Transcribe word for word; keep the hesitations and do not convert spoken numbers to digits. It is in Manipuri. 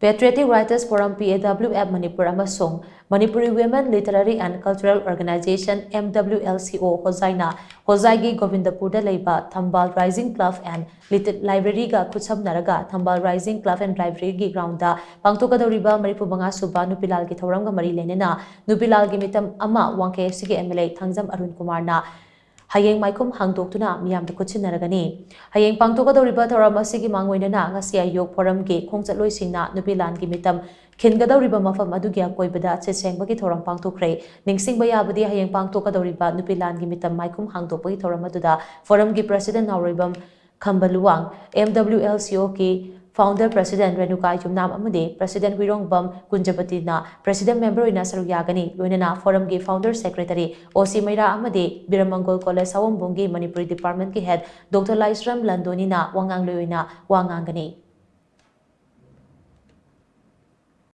Patriotic Writers Forum, P A W F Manipur ꯑꯃꯁꯨꯡ Manipuri Women Literary and Cultural Organization, M W L C O, ꯍꯣꯖꯥꯏꯅ ꯍꯣꯖꯥꯏꯒꯤ ꯒꯣꯕꯤꯟꯗꯄꯨꯔꯗ ꯂꯩꯕ ꯊꯝꯕꯥꯜ Rising Club and Library-ꯒ ꯈꯨꯠꯁꯝꯅꯔꯒ ꯊꯝꯕꯥꯜ Rising Club and Library-ꯒꯤ ground-ꯗ ꯄꯥꯡꯊꯣꯛꯀꯗꯧꯔꯤꯕ ꯃꯔꯤꯐꯨ ꯃꯉꯥ ꯁꯨꯕ ꯅꯨꯄꯤ ꯂꯥꯜꯒꯤ ꯊꯧꯔꯝꯒ ꯃꯔꯤ ꯂꯩꯅꯅ ꯅꯨꯄꯤ ꯂꯥꯜꯒꯤ ꯃꯤꯇꯝ ꯑꯃ ꯋꯥꯡꯈꯩ ꯑꯁꯤꯒꯤ M L A Thangjam Arun ꯀꯨꯃꯥꯔꯅ ꯍꯌꯦꯡ ꯃꯥꯏꯈꯨꯝ ꯍꯥꯡꯗꯣꯛꯇꯨꯅ ꯃꯤꯌꯥꯝꯗ ꯈꯨꯠꯁꯤꯟꯅꯔꯒꯅꯤ꯫ ꯍꯌꯦꯡ ꯄꯥꯡꯊꯣꯛꯀꯗꯧꯔꯤꯕ ꯊꯧꯔꯝ ꯑꯁꯤꯒꯤ ꯃꯥꯡꯑꯣꯏꯅꯅ ꯉꯁꯤ ꯑꯌꯨꯛ ꯐꯣꯔꯝꯒꯤ ꯈꯣꯡꯆꯠꯂꯣꯏꯁꯤꯡꯅ ꯅꯨꯄꯤ ꯂꯥꯟꯒꯤ ꯃꯤꯇꯝ ꯈꯤꯟꯒꯗꯧꯔꯤꯕ ꯃꯐꯝ ꯑꯗꯨꯒꯤ ꯑꯀꯣꯏꯕꯗ ꯁꯤꯠ ꯁꯦꯡꯕꯒꯤ ꯊꯧꯔꯝ ꯄꯥꯡꯊꯣꯛꯈ꯭ꯔꯦ꯫ ꯅꯤꯡꯁꯤꯡꯕ ꯌꯥꯕꯗꯤ, ꯍꯌꯦꯡ ꯄꯥꯡꯊꯣꯛꯀꯗꯧꯔꯤꯕ ꯅꯨꯄꯤ ꯂꯥꯟꯒꯤ ꯃꯤꯇꯝ ꯃꯥꯏꯈꯨꯝ ꯍꯥꯡꯗꯣꯛꯄꯒꯤ ꯊꯧꯔꯝ ꯑꯗꯨꯗ ꯐꯣꯔꯝꯒꯤ president ꯅꯥꯎꯔꯣꯏꯕꯝ ꯈꯝꯕ Luwang, M W L C O-ꯒꯤ founder president Renuka ꯌꯨꯝꯅꯥꯝ ꯑꯃꯗꯤ president ꯍꯨꯏꯔꯣꯡꯕꯝ ꯀꯨꯟꯖꯕꯇꯤꯅ president member ꯑꯣꯏꯅ ꯁꯔꯨꯛ ꯌꯥꯒꯅꯤ꯫ ꯂꯣꯏꯅꯅ ꯐꯣꯔꯝꯒꯤ founder secretary O C ꯃꯩꯔꯥ ꯑꯃꯗꯤ ꯕꯤꯔꯃꯪꯒꯣꯜ College ꯁꯑꯣꯝꯕꯨꯡꯒꯤ Manipuri department-ꯀꯤ head Doctor ꯂꯥꯏꯁ꯭ꯔꯝ ꯂꯟꯗꯣꯅꯤꯅ ꯋꯥꯉꯥꯡꯂꯣꯏ ꯑꯣꯏꯅ ꯋꯥ ꯉꯥꯡꯒꯅꯤ꯫